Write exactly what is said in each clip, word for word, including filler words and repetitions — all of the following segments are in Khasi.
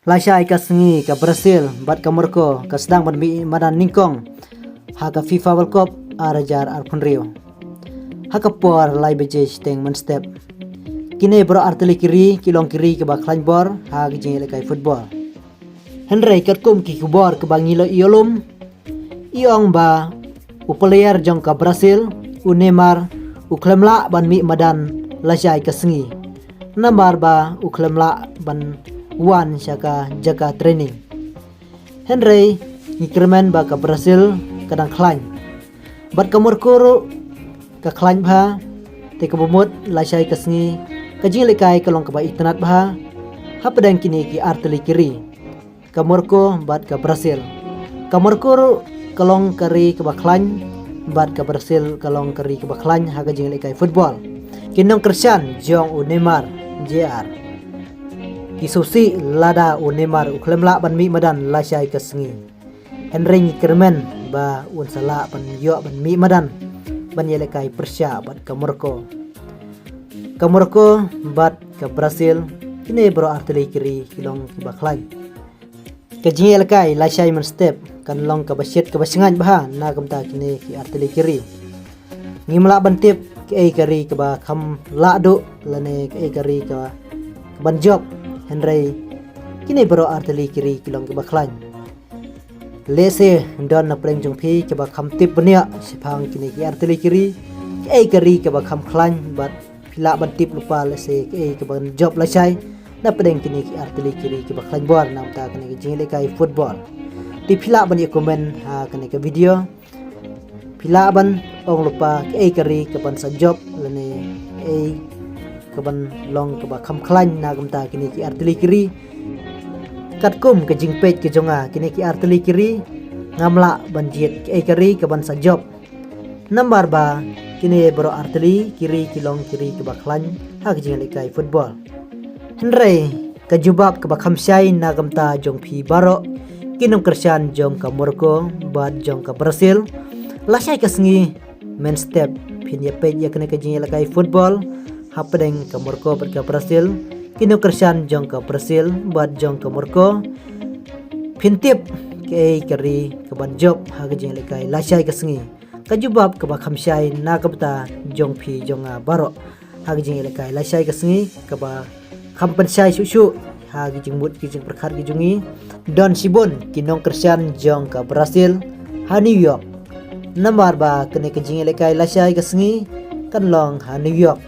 Lashai ka sngi ka Brazil bad ka Morocco ka sdang ban mih madan nyngkong ha ka FIFA World Cup ar hajar arphew hynriew ha ka por lai baje shiteng mynstep. Kine baroh artylli ki ri ki long ki ri kaba khlaiñ bor ha ka jingïalehkai football. Hynrei katkum ki khubor kaba ngi la ïoh lum, i ong ba u player jong ka Brazil, u Neymar, u khlem lah ban mih madan lashai ka sngi, namar ba u khlem lah ban wan sha ka jaka training. Hynrei ngi kyrmen ba ka Brazil ka dang khlaiñ bad ka Morocco ruh ka khlaiñ bha. Te kaba mut lashai ka sngi ka jingïalehkai ka long kaba itynnad bha hapdeng kine ki artylli ki ri, ka Morocco bad ka Brazil. Ka Morocco ruh ka long ka ri kaba khlaiñ bad ka Brazil ka long ka ri kaba khlaiñ ha ka jingïalehkai football. Ki nongkyrshan jong u Neymar Jr ki sngewsih lada u Neymar u khlem lah ban mih madan lashai ka sngi. Hynrei ngi kyrmen ba un sa lah ban ïoh ban mih madan ban ïalehkai pyrshah bad ka Morocco. Ka Morocco bad ka Brazil, kine baroh artylli ki ri ki long kiba khlaiñ. Ka jingïalehkai lashai mynstep kan long kaba shit kaba shngaiñ bha na ka bynta kine ki artylli ki ri. Ngim lah ban tip kaei ka ri kaba kham lah duh lane kaei ka ri kaba, kaban jop. Hynrei kine baroh artylli ki ri ki long kiba khlaiñ. Lehse don na pdeng jong phi kaba kham tip bniah shaphang kine ki artylli ki ri, kaei ka ri kaba kham khlaiñ bad phi lah ban tip lypa lehse kaei kaban jop lashai na pdeng kine ki artylli ki ri kiba khlaiñ bor na ka bynta kane ka jingïalehkai football. Te phi lah ban ïa comment ha kane ka video. Phi lah ban ong lypa kaei ka ri kaban sa jop lane kaei kaban long kaba kham khlaiñ na ka bynta kine ki artylli ki ri. Katkum ka jingpeit ka jong nga, kine ki artylli ki ri ngam lah ban jied kaei ka ri kaban sa jop. Namar ba kine baroh artylli ki ri ki long ki ri kiba khlaiñ ha ka jingïalehkai football. Hynrei ka jubab kaba kham shai na ka bynta jong phi baroh ki nongkyrshan jong ka Morocco bad jong ka Brazil, lashai ka sngi mynstep phin ïa peit ïa kane ka jingïalehkai football hapdeng ka Morocco bad ka Brazil. Ki nongkyrshan jong ka Brazil bad jong ka Morocco, phin tip kaei ka ri kaban jop ha ka jingïalehkai lashai ka sngi? Ka jubab kaba kham shai na ka bynta jong phi jong nga baroh ha ka jingïalehkai lashai ka sngi kaba kham pynshai shuh shuh ha ki jingmut ki jingpyrkhat ki jong ngi. Don shibun ki nongkyrshan jong ka Brazil ha New York, namar ba kane ka jingïalehkai lashai ka sngi kan long ha New York.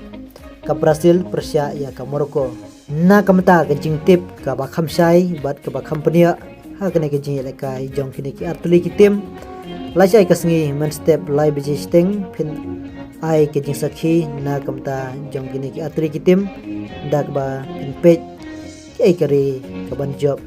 Ka Brazil pyrshah ïa ka Morocco. Na ka bynta ka jingtip kaba kham shai bad kaba kham pynïoh ha kane ka jingïalehkai jong kine ki artylli ki tim, lashai ka sngi mynstep lai baje shiteng phin ai ka jingsakhi na ka bynta jong kine ki artylli ki tim da kaba phin peit kaei ka ri kaban jop